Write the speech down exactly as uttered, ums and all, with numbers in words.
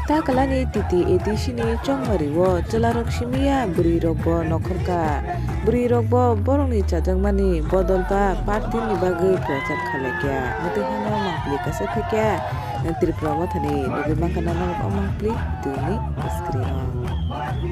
Takalani T T A D C ni chongmario chwlarok simiya bwrwirokbo nokhorkha. Bwrwirokbo borokni chajakmani bodol ba party ni bagwi prochar khalaikha. Mwtwi hano mangpili kaisa phaikha Tripura Mothani nugwi mankha na norok o mangpili twini screen o.